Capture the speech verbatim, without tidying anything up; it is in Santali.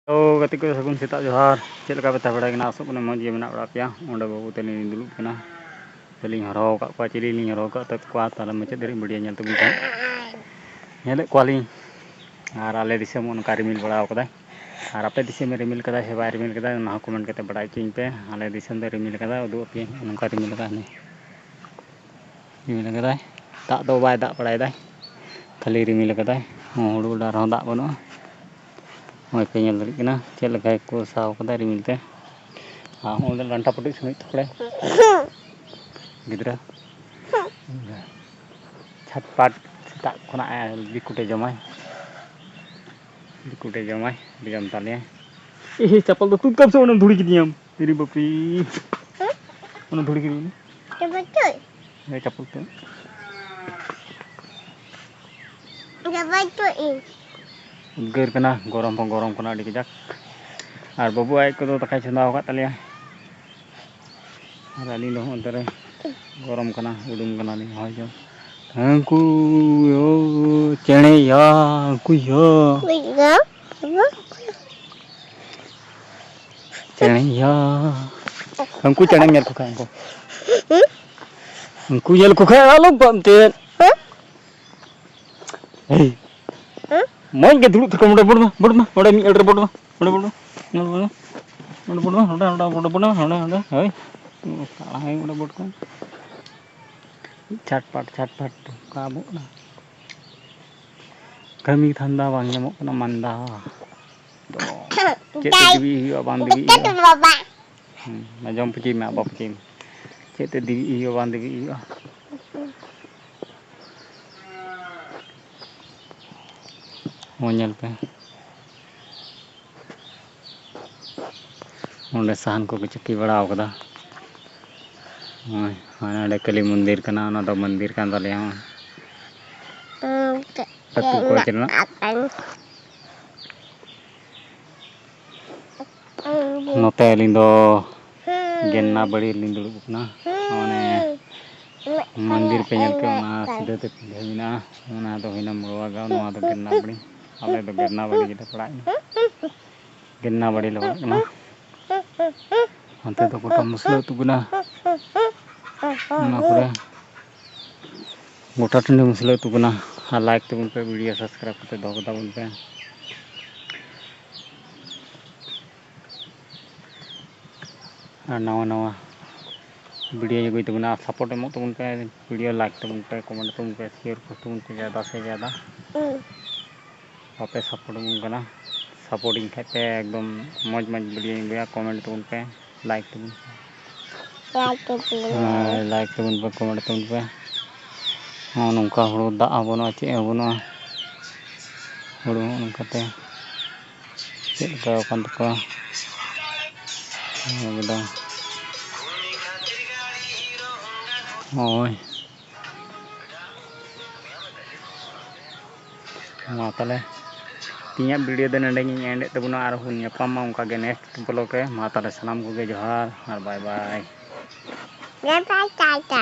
ᱛᱚ ᱜᱟᱛᱮ ᱠᱚ, ᱥᱟᱹᱜᱩᱱ ᱥᱮᱛᱟᱜ ᱡᱚᱦᱟᱨ᱾ ᱪᱮᱫ ᱞᱮᱠᱟ ᱯᱮ ᱛᱟᱦᱮᱸ ᱵᱟᱲᱟᱭ ᱠᱟᱱᱟ? ᱟᱥᱚᱜ ᱠᱟᱱᱟ ᱢᱚᱡᱽ ᱜᱮ ᱢᱮᱱᱟᱜ ᱵᱟᱲᱟ ᱯᱮᱭᱟ᱾ ᱚᱸᱰᱮ ᱵᱟᱹᱵᱩ ᱛᱟᱹᱞᱤᱧ ᱞᱤᱧ ᱫᱩᱲᱩᱵ ᱠᱟᱱᱟ, ᱥᱮᱞᱤᱧ ᱦᱚᱨᱦᱚ ᱟᱠᱟᱫ ᱠᱚᱣᱟ, ᱪᱤᱞᱤ ᱞᱤᱧ ᱦᱚᱨᱦᱚ ᱟᱠᱟᱫ ᱛᱟᱠᱚᱣᱟ, ᱛᱟᱦᱞᱮ ᱢᱩᱪᱟᱹᱫ ᱫᱷᱟᱹᱨᱤᱡ ᱵᱷᱤᱰᱤᱭᱳ ᱧᱮᱞ ᱛᱟᱵᱚᱱ ᱯᱮ᱾ ᱧᱮᱞᱮᱫ ᱠᱚᱣᱟᱞᱤᱧ᱾ ᱟᱨ ᱟᱞᱮ ᱫᱤᱥᱚᱢ ᱚᱱᱠᱟ ᱨᱤᱢᱤᱞ ᱵᱟᱲᱟ ᱟᱠᱟᱫᱟᱭ᱾ ᱟᱨ ᱟᱯᱮ ᱫᱤᱥᱚᱢᱮ ᱨᱤᱢᱤᱞ ᱠᱟᱫᱟᱭ ᱥᱮ ᱵᱟᱭ ᱨᱤᱢᱤᱞ ᱠᱟᱫᱟᱭ, ᱚᱱᱟ ᱦᱚᱸ ᱠᱚᱢᱮᱱᱴ ᱠᱟᱛᱮ ᱵᱟᱰᱟᱭ ᱦᱚᱪᱚᱧ ᱯᱮ᱾ ᱟᱞᱮ ᱫᱤᱥᱚᱢ ᱫᱚ ᱨᱤᱢᱤᱞ ᱠᱟᱫᱟᱭ, ᱩᱫᱩᱜ ᱟᱯᱮᱭᱟᱹᱧ ᱱᱚᱝᱠᱟ ᱨᱤᱢᱤᱞ ᱠᱟᱫᱟᱭ᱾ ᱨᱤᱢᱤᱞ ᱠᱟᱫᱟᱭ, ᱫᱟᱜ ᱫᱚ ᱵᱟᱭ ᱫᱟᱜ ᱵᱟᱲᱟᱭᱮᱫᱟᱭ, ᱠᱷᱟᱹᱞᱤ ᱨᱤᱢᱤᱞ ᱠᱟᱫᱟᱭ᱾ ᱦᱚᱸ, ᱦᱩᱲᱩ ᱜᱚᱰᱟ ᱨᱮᱦᱚᱸ ᱫᱟᱜ ᱵᱟᱹᱱᱩᱜᱼᱟ᱾ ᱱᱚᱜᱼᱚᱭ ᱯᱮ ᱧᱮᱞ ᱫᱟᱲᱮᱭᱟᱜ ᱠᱟᱱᱟ ᱪᱮᱫ ᱞᱮᱠᱟᱭ ᱠᱚ ᱥᱟᱵ ᱠᱟᱫᱟ ᱨᱤᱢᱤᱞ ᱛᱮ᱾ ᱟᱨ ᱦᱚᱸ ᱚᱸᱰᱮ ᱞᱟᱱᱴᱟ ᱯᱟᱹᱴᱤ ᱥᱩᱱᱩᱡ ᱛᱟᱠᱚᱲᱮ ᱜᱤᱫᱽᱨᱟᱹ᱾ ᱪᱷᱟᱴᱯᱟᱴ ᱥᱮᱛᱟᱜ ᱠᱷᱚᱱᱟᱜ ᱵᱤᱥᱠᱩᱴᱮ ᱡᱚᱢᱟᱭ, ᱵᱤᱥᱠᱩᱴᱮ ᱡᱚᱢᱟᱭ, ᱡᱚᱢ ᱛᱟᱞᱮᱭᱟᱭ᱾ ᱮ ᱪᱟᱯᱚᱞ ᱫᱚ ᱛᱩᱫ ᱠᱟᱢ ᱥᱮ, ᱚᱱᱟᱢ ᱫᱷᱩᱲᱤ ᱠᱤᱫᱤᱧᱟᱢ᱾ ᱮᱨᱮ ᱵᱟᱯᱨᱮ᱾ ᱚᱱᱟ ᱫᱷᱩᱲᱤ ᱠᱤᱫᱤᱧ᱾ ᱪᱟᱯᱚᱞ ᱛᱩᱫ᱾ ᱦᱮᱸ, ᱪᱟᱯᱚᱞ ᱛᱩᱫ᱾ ᱪᱟᱯᱚᱞ ᱛᱩᱫ ᱤᱧ᱾ ᱩᱫᱽᱜᱟᱹᱨ ᱠᱟᱱᱟ, ᱜᱚᱨᱚᱢ ᱦᱚᱸ ᱜᱚᱨᱚᱢ ᱠᱟᱱᱟ ᱟᱹᱰᱤ ᱠᱟᱡᱟᱠ᱾ ᱟᱨ ᱵᱟᱹᱵᱩ ᱟᱡ ᱠᱚᱫᱚ ᱫᱟᱠᱟᱭ ᱪᱚᱸᱫᱟ ᱟᱠᱟᱫ ᱛᱟᱞᱮᱭᱟ᱾ ᱟᱨ ᱟᱹᱞᱤᱧ ᱫᱚ ᱦᱚᱸᱜᱼᱚᱭ ᱱᱚᱛᱮ ᱨᱮ ᱜᱚᱨᱚᱢ ᱠᱟᱱᱟ, ᱩᱰᱩᱝ ᱠᱟᱱᱟᱞᱤᱧ ᱦᱚᱭ ᱡᱚᱢ᱾ ᱦᱟᱹᱱᱠᱩ ᱭᱳ, ᱪᱮᱬᱮ ᱭᱟ, ᱦᱟᱹᱱᱠᱩ ᱭᱳ᱾ ᱪᱮᱬᱮ ᱭᱟ᱾ ᱦᱟᱹᱱᱠᱩ ᱪᱮᱬᱮ ᱧᱮᱞ ᱠᱚ ᱠᱷᱟᱱ ᱩᱱᱠᱩ᱾ ᱦᱩᱸ? ᱩᱱᱠᱩ ᱧᱮᱞ ᱠᱚ ᱠᱷᱟᱱ ᱟᱞᱚᱢ ᱯᱟᱱᱛᱮᱭᱟ᱾ ᱦᱩᱸ? ᱮᱭ᱾ ᱦᱩᱸ? ᱢᱚᱡᱽ ᱜᱮ ᱫᱩᱲᱩᱵ ᱛᱷᱤᱨ ᱠᱚᱜ ᱢᱮ, ᱚᱸᱰᱮ ᱵᱚᱰ ᱢᱮ, ᱵᱚᱰ ᱢᱮ, ᱚᱸᱰᱮ ᱢᱤᱫ ᱟᱲᱮ ᱨᱮ ᱵᱚᱰ ᱢᱮ, ᱚᱸᱰᱮ ᱵᱚᱰ ᱢᱮ, ᱚᱸᱰᱮ ᱵᱚᱰ ᱢᱮ, ᱚᱸᱰᱮ ᱵᱚᱰ ᱢᱮ, ᱚᱸᱰᱮ, ᱚᱸᱰᱮ ᱵᱚᱰ ᱢᱮ, ᱚᱸᱰᱮ, ᱚᱸᱰᱮ, ᱦᱳᱭ᱾ ᱠᱟᱲᱟ ᱦᱚᱸᱭ ᱚᱸᱰᱮ ᱵᱚᱰ ᱠᱚᱜ ᱢᱮ᱾ ᱪᱷᱟᱴᱯᱟᱴ, ᱪᱷᱟᱴᱯᱟᱴ ᱨᱟᱠᱟᱵᱚᱜ ᱠᱟᱱᱟ᱾ ᱠᱟᱹᱢᱤ ᱫᱷᱟᱱᱫᱟ ᱵᱟᱝ ᱧᱟᱢᱚᱜ ᱠᱟᱱᱟ, ᱢᱟᱱᱫᱟ᱾ ᱪᱮᱫ ᱛᱮ ᱫᱤᱵᱤ ᱦᱩᱭᱩᱜᱼᱟ, ᱵᱟᱝ ᱫᱤᱵᱤ ᱦᱩᱭᱩᱜᱼᱟ᱾ ᱦᱩᱸ, ᱚᱱᱟ ᱡᱚᱢ ᱯᱩᱪᱩᱭ ᱢᱮ, ᱟᱵᱟ ᱯᱩᱪᱩᱭ ᱢᱮ᱾ ᱪᱮᱫ ᱛᱮ ᱫᱤᱵᱤ ᱦᱩᱭᱩᱜᱼᱟ, ᱵᱟᱝ ᱫᱤᱵᱤ ᱦᱩᱭᱩᱜᱼᱟ᱾ ᱦᱚᱸ, ᱧᱮᱞ ᱯᱮ᱾ ᱚᱸᱰᱮ ᱥᱟᱦᱟᱱ ᱠᱚᱠᱚ ᱪᱟᱹᱠᱤ ᱵᱟᱲᱟ ᱟᱠᱟᱫᱟ᱾ ᱱᱚᱜᱼᱚᱭ, ᱦᱟᱱᱮ ᱚᱸᱰᱮ ᱠᱟᱹᱞᱤ ᱢᱚᱱᱫᱤᱨ ᱠᱟᱱᱟ, ᱚᱱᱟ ᱫᱚ ᱢᱚᱱᱫᱤᱨ ᱠᱟᱱ ᱛᱟᱞᱮᱭᱟ᱾ ᱦᱚᱸᱜᱼᱚᱭ᱾ ᱟᱹᱛᱩ ᱠᱚ ᱪᱮᱫ ᱨᱮᱱᱟᱜ? ᱱᱚᱛᱮ ᱟᱹᱞᱤᱧ ᱫᱚ ᱜᱮᱱᱱᱟ ᱵᱟᱲᱤ ᱨᱮᱞᱤᱧ ᱫᱩᱲᱩᱵ ᱟᱠᱟᱱᱟ᱾ ᱢᱟᱱᱮ ᱢᱚᱱᱫᱤᱨ ᱯᱮ ᱧᱮᱞ ᱠᱮᱫ, ᱚᱱᱟ ᱥᱤᱫᱷᱟᱹ ᱛᱮ ᱯᱤᱰᱷᱟᱹ ᱢᱮᱱᱟᱜᱼᱟ᱾ ᱚᱱᱟ ᱫᱚ ᱦᱩᱭᱱᱟ ᱢᱩᱲᱣᱟ ᱜᱟᱶ, ᱱᱚᱣᱟ ᱫᱚ ᱜᱮᱱᱱᱟ ᱵᱟᱲᱤ᱾ ᱟᱞᱮ ᱫᱚ ᱜᱮᱱᱱᱟ ᱵᱟᱲᱤ ᱜᱮᱞᱮ ᱯᱟᱲᱟᱜ ᱠᱟᱱᱟ᱾ ᱜᱮᱱᱱᱟ ᱵᱟᱲᱤ ᱞᱟᱜᱟᱜ ᱠᱟᱱᱟ᱾ ᱦᱟᱱᱛᱮ ᱫᱚ ᱜᱚᱴᱟ ᱢᱩᱥᱞᱟᱹ ᱟᱹᱛᱩ ᱠᱟᱱᱟ᱾ ᱚᱱᱟ ᱠᱚᱨᱮ ᱜᱚᱴᱟ ᱴᱟᱺᱰᱤ ᱢᱩᱥᱞᱟᱹ ᱟᱹᱛᱩ ᱠᱟᱱᱟ᱾ ᱟᱨ like ᱛᱟᱵᱚᱱ ᱯᱮ, video subscribe ᱠᱟᱛᱮ ᱫᱚᱦᱚ ᱠᱟᱛᱟ ᱵᱚᱱ ᱯᱮ᱾ ᱟᱨ ᱱᱟᱣᱟ ᱱᱟᱣᱟ video ᱟᱹᱜᱩᱭ ᱛᱟᱵᱚᱱᱟ᱾ ᱟᱨ support ᱮᱢᱚᱜ ᱛᱟᱵᱚᱱ ᱯᱮ, video like ᱛᱟᱵᱚᱱ ᱯᱮ, comment ᱛᱟᱵᱚᱱ ᱯᱮ, share ᱠᱚ ᱛᱟᱵᱚᱱ ᱯᱮ ᱡᱟᱫᱟ ᱥᱮ ᱡᱟᱫᱟ᱾ ᱵᱟᱯᱮ support ᱟᱵᱚᱱ ᱠᱟᱱᱟ, supportᱤᱧ ᱠᱷᱟᱡ ᱯᱮ ᱮᱠᱫᱚᱢ ᱢᱚᱡᱽ ᱢᱚᱡᱽ videoᱧ ᱟᱹᱜᱩᱭᱟ᱾ Comment ᱛᱟᱵᱚᱱ ᱯᱮ, like ᱛᱟᱵᱚᱱ ᱯᱮ᱾ Like ᱛᱟᱵᱚᱱ ᱯᱮ᱾ ᱦᱮᱸ, like ᱛᱟᱵᱚᱱ ᱯᱮ, comment ᱛᱟᱵᱚᱱ ᱯᱮ᱾ ᱱᱚᱜᱼᱚ ᱱᱚᱝᱠᱟ ᱦᱩᱲᱩ ᱫᱟᱜ ᱦᱚᱸ ᱵᱟᱹᱱᱩᱜᱼᱟ, ᱪᱮᱫ ᱦᱚᱸ ᱵᱟᱹᱱᱩᱜᱼᱟ᱾ ᱦᱩᱲᱩ ᱦᱚᱸ ᱱᱚᱝᱠᱟᱛᱮ ᱪᱮᱫ ᱞᱮᱠᱟ ᱟᱠᱟᱱ ᱛᱟᱠᱚᱣᱟ᱾ ᱮᱠᱫᱚᱢ᱾ ᱦᱳᱭ᱾ ᱢᱟ ᱛᱟᱦᱚᱞᱮ ᱛᱮᱦᱮᱧᱟᱜ video ᱫᱚ ᱱᱚᱰᱮ ᱜᱤᱧ end ᱮᱫ ᱛᱟᱵᱚᱱᱟ᱾ ᱟᱨᱦᱚᱸ ᱵᱚᱱ ᱧᱟᱯᱟᱢᱟ ᱚᱱᱠᱟ ᱜᱮ next vlog ᱨᱮ᱾ ᱢᱟ ᱛᱟᱦᱚᱞᱮ ᱥᱟᱱᱟᱢ ᱠᱚᱜᱮ ᱡᱚᱦᱟᱨ ᱟᱨ bye bye᱾ Bye bye, Tata.